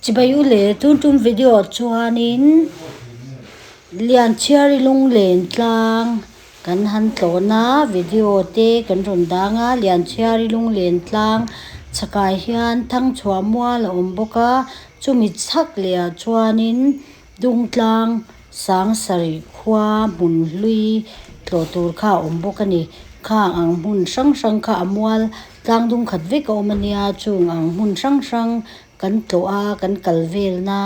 Chibai u le tun tum video ah chuanin Lianchhiari lunglen tlang kan han tlawn a video te kan rawn dang a Lianchhiari lunglen tlang chhakah hian thangchhuah mual a awm bawk a chumi chhak leh ah chuanin Dungtlang Sangsarih khua hmun hlui tlawh tur kha a awm bawk a ni. Khang ang hmun hrang hrang kha a mual tlang dung khat vek a awm a nia chung ang hmun hrang hrang kan tlawh a kan kal velna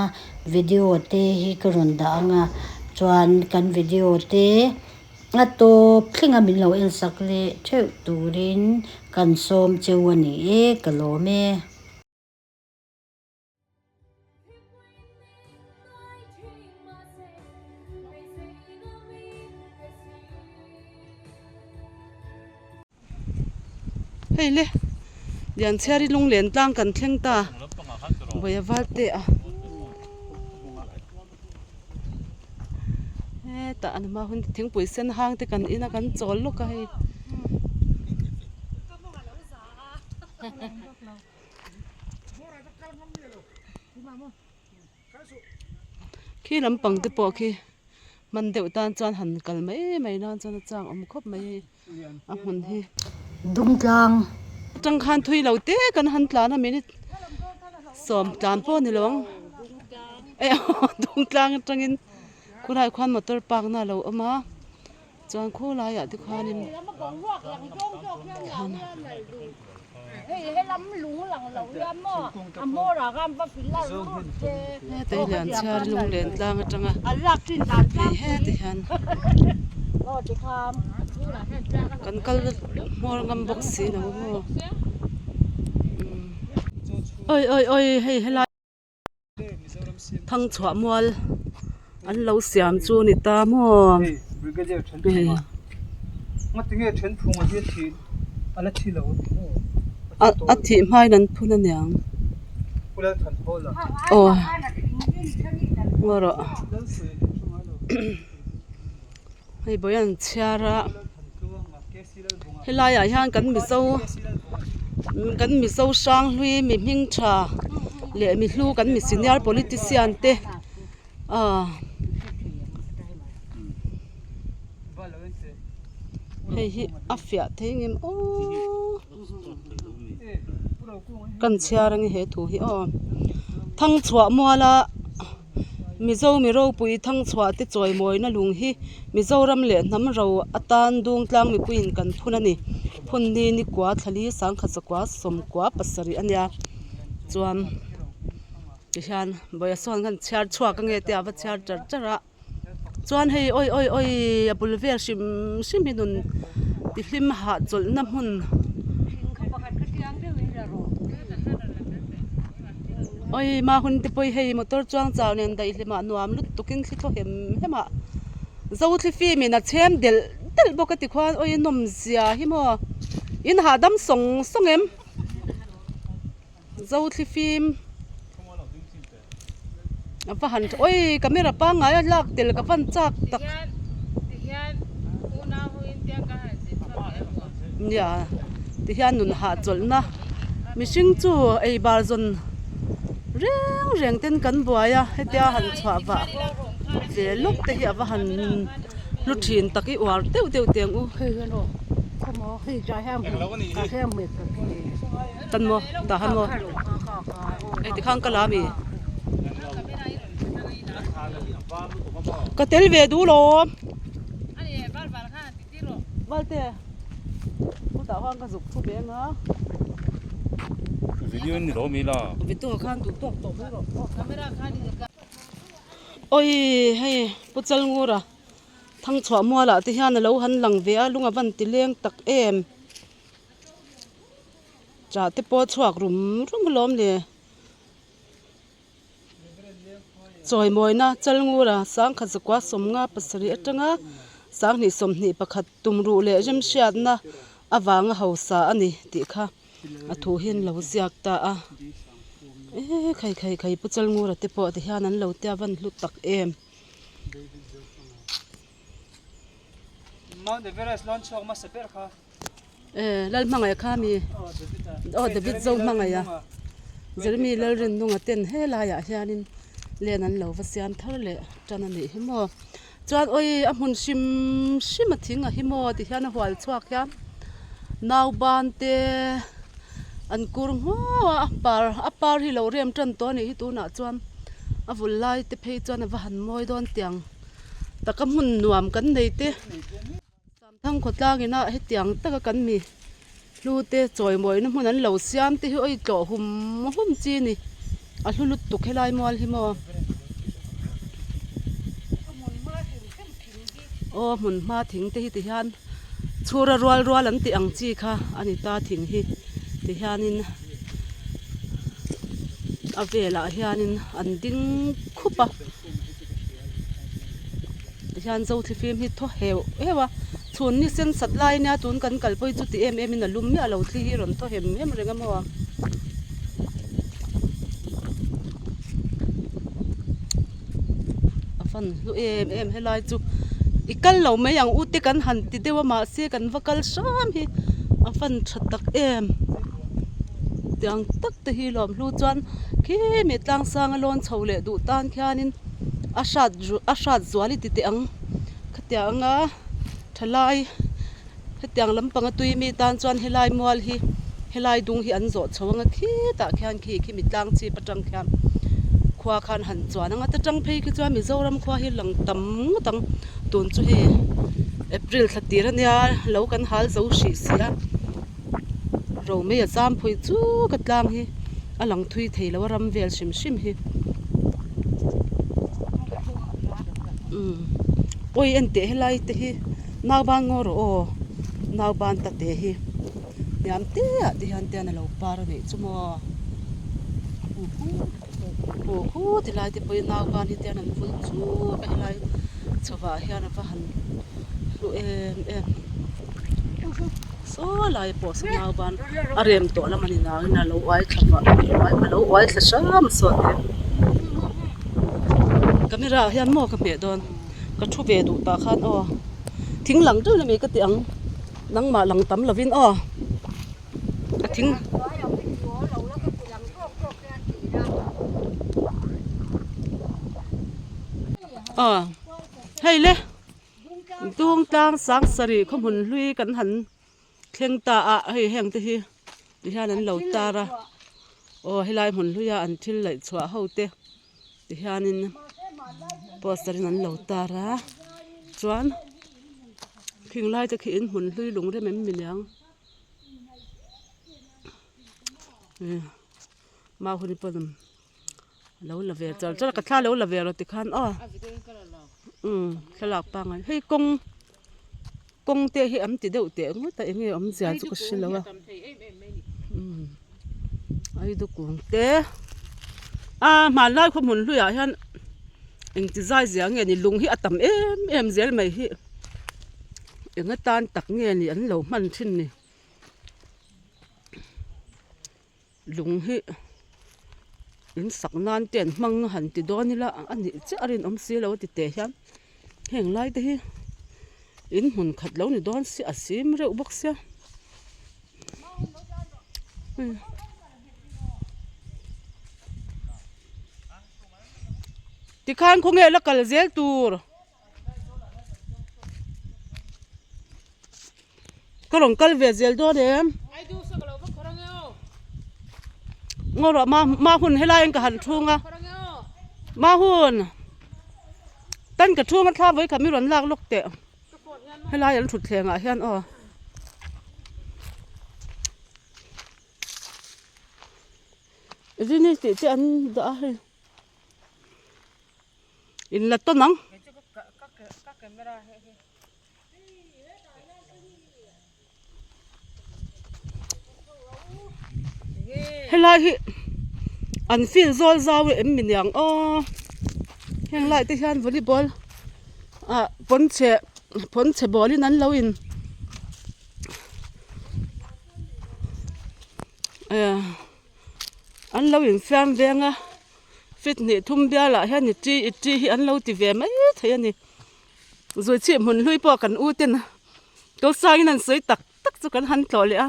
video te hi ka rawn dah ang a chuan kan video te a tawp thleng a min lo en sak leh theuh turin kan sawm cheu a ni e ka lawm e. Hei le Lianchhiari lunglen tlang kan thleng ta vawi a val teh a hetah an hma hun thingpui sen hang te kan in a kan chawl lawk a hei. Khi lampang te pawh khi hman deuh tan chuan han kal mai mai nan chuan a chang awm khawp mai hei a hmun hi. Dungtlang. Atang khan thui lo te kan han tlan a minute sawm tlan pawh a ni lo ang eh dungtlang atangin khulai khuan motor park na a lo awm a. Chuan khawlaiah te khuanin thlan heta hi lian chhiar lunglen tlang atanga hei heti hian kan kal hmawr ngam bawk si lo maw awi awi awi hei helai. Thangchhuah mual an lo siam chu a ni ta maw hei a thih hmain an phun a niang aw ngaw rawh hei bawiah an chhiar a. Helaiah hian kan mizo kan mizo hrang hlui mi hming tha leh mi hlu kan mi senior politician te ah hei hi a fiah thei ngem aww kan chhiar ange he thu hi aw Thangchhuah muala. Mizo mi ropui thangchhuah te chawimawina lung hi Mizoram leh hnam ro atan Dungtlang mipuiin kan phun a ni. Phun ni nikua thlali sangkhat zakua sawmkua pasarih a nia. Chuan tihian vawiah sawn khan chhiar chhuak ange tia va chhiar char char a. Chuan hei awi awi awi a bul vel hrim hrim hi nun tihlim hahchawlhna hmun. Awi ma hun te pawh hi hei motor chuang chau nen daih hlimah nuam lut tukin thli thaw hem hem ah zo thli fim in a chhem delh delh bawk a ti khuan awi nawm zia hi maw in hahdam sawng sawng em zo thli fim a va han tha awi camera pangngai a lak tel ka van chak tak nia tihian nun hahchawlhna mihring chu ei bar zawn reng reng ten kan buai a hetia han chhuah vah ve lawk te hi a va han hlu thin tak i uar deuh deuh teh ang u. Tan maw tah han maw hei tikhan ka la ami ka tel ve duh lo valte chutah khan ka zuk thu ve anga video ni lo mi la video khan duh tawk tawh mai rawh awi hei pu chalngura thangchhuah mualah te hian alo han lang ve a lung a van ti leng tak em. Chah te pawh a chhuak rum rum alawm le. Chawimawina Chalngura sangkhat zakua sawmnga pasarih atanga sanghnih sawmhnih pakhat tumruh leh remhriatna avanga hausa a ni tih kha a thu hi an lo ziak ta a. Eee khai khai khai pu Chalngura te pawh tihian an lo tia van hlu tak em. Mount Everest lawn chhuak hmasa ber kha. Eh Lalhmangaih kha mi aw David Zohmangaih a. Jeremy Lalrinnunga ten helaiah hianin len an lo va siam thar leh tan a nih hi maw. Chuan awi a hmun hrim hrim a thing a hi maw ti hian a hual chhuak hian nauban te an kur nghuau a a par a par hi lo rem tan tawh a nih hi tunah chuan a vul lai te phei chuan a va han mawi dawn tiang taka hmun nuam kan nei te. Thangkhawtlang ina hetiang taka kan mi hlu te chawimawina hmun an lo siam te hi awi tlawh hum hum chi a ni a hlu lutuk helai mual hi maw aw hmun hma thing te hi ti hian chhura rual rual an tih ang chi kha a ni ta thing hi ti hianin a velah hianin an ding khup a. Tihian Zothlifim hi thaw heuh heuh a, chhun ni sen sat lai ania tun kan kal pawh hi chuti em em in a lum miah lo thli hi rawn thaw hem hem reng a maw. A fan hlu em em helai chu i kal lo mai ang u te kan han ti deuh a mahse kan va kal hram hi a fan tha tak em tiang tak te hi lawm hlu chuan khi mi tlang sang a lawn chho leh duh tan khianin. A hrat a hrat zual i ti teh ang khatiang anga thalai hetiang lampanga tui mi tan chuan helai mual hi helai dung hi an zawh chho anga khitah khian khi khi mi tlang chhip atang khian khua khan han chuan anga ta tang phei khi chuan Mizoram khua hi lang tam ngawt ang tun chu hei April thla tir ania lo kan hal zo hrih si a. Romei a zam phui chuk a tlang hi a lang thui thei lo a ram vel hrim hrim hi umm awi en teh helai te hi nauban ngaw rawh aw nauban ta te hi hniam te ah te hian te hian a lo par a nih chu maw aw khu ti lai te pawh hi nauban hi te hian an vul chuk a helai chho ah hian a va han hlu em em. Saw lai pawh saw nauban a rem tawh lam a ni nangin a lo uai thla vah a lo uai thla hram saw te camera ah hian maw ka hmeh dawn ka thu ve duh tah khan aw thing lang deuh emaw ka ti ang nangmah lang tam lovin aw a thing aw hei le. Dungtlang sang sarih khaw hmun hlui kan han thleng ta a hei heng te hi ti hian an lo tar a aw helai hmun hluia an thil laih chhuah ho te ti hianin poster in an lo tar a chuan khing lai te khi in hmun hlui lung rem em mi niang mahuni pawn. Lo la ve char char a ka thla lo la ve rawh tikhan aw umm thlalak pangai hei kawng kawng te hi an ti deuh teh ngawt a enge awmzia chu ka hre lo a umm aidu kung te a hmanlai khaw hmun hluiah hian engti zai zia nge ni lung hi a tam em em zel mai hi eng atan tak nge ni an lo hman thin ni. Lung hi in sak nan te an hmang han ti dawn ila a nih chiah a rinawm si lo a ti teh hian heng lai te hi in hmun khat lo ni dawn si a sim reuh bawk sia tikhan khawnge la kal zel tur. Ka rawn kal ve zel dawn em? Ngaw rawh ma ma hun helaiin ka han thung a ma hun tan ka thung a thla vawi khat mi rawn lak lawk teh helai an thutthleng ah hian aw. Rini tih te an dah a hei. In la tawn ang. Helai hi an field zawl zau em mi niang aw heng lai te hian volleyball ah pawnchhe pawnchhe ball in an lo in eh an lo infiam veng a. Feet hnih thum bialah hian i ṭi i ṭi hi an lo ti ve mai thei a ni. Zuichhip hmun hlui pawh kan u ten Kawlsangin an sawi tak tak chu kan han tlawh leh a,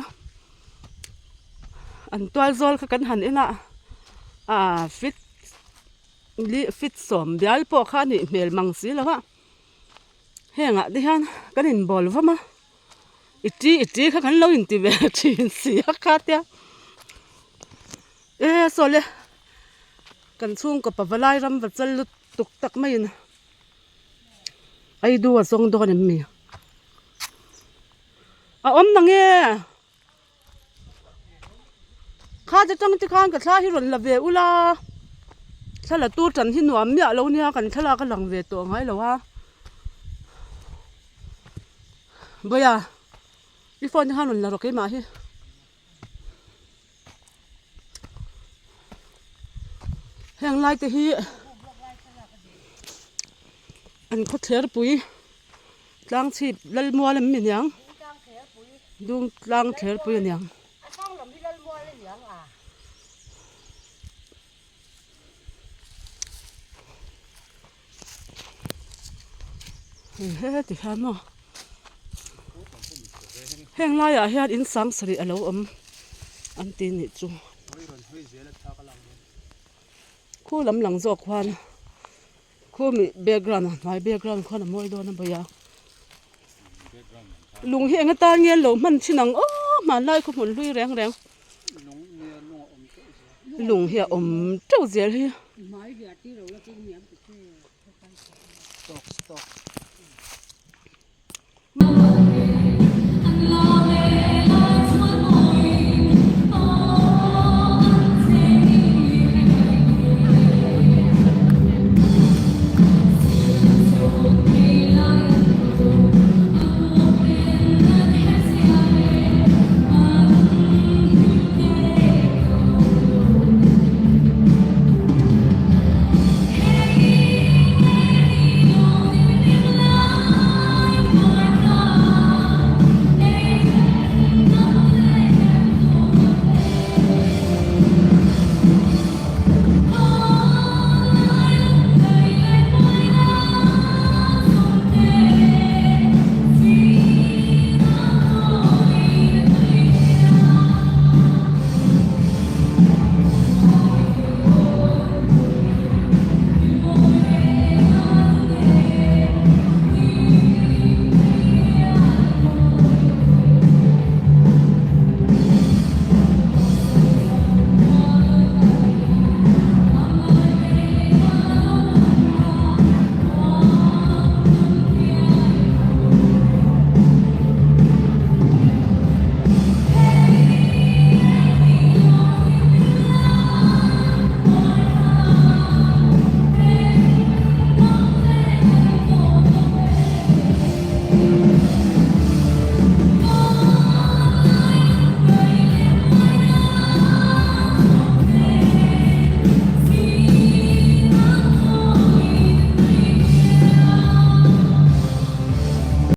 an tual zawl kha kan han en a. Aaa fit li fit sawm bial pawh kha a nih hmel mang si lo a hengah te hian kan inbawl vam a i ti i ti kha kan lo inti ve thin si a kha tia e saw le kan chhungkaw pavalai ram va chal lutuk tak maiin Aidu a zawng dawn em mi a awm nange. Kha te tang te khan ka thla hi rawn la ve ula thla la tur tan hi nuam miah lo nia kan thlalak a lang ve tawh ngai lo a Bawia i phone te khan rawn la rawh keimah hi. Heng lai te hi an khawthler pui tlang chhip Lalmual em mi niang dung tlang thler pui a niang. He ti hian maw heng laiah hian in sang sarih a lo awm an ti nih chu khu lam lang zawk khuan khu mi background a hnuai background khuan a mawi dawn a bawi a lung hi eng atan nge an lo hman thin ang aw hmanlai khaw hmun hlui reng reng. Lung hi a awm teuh zel hi.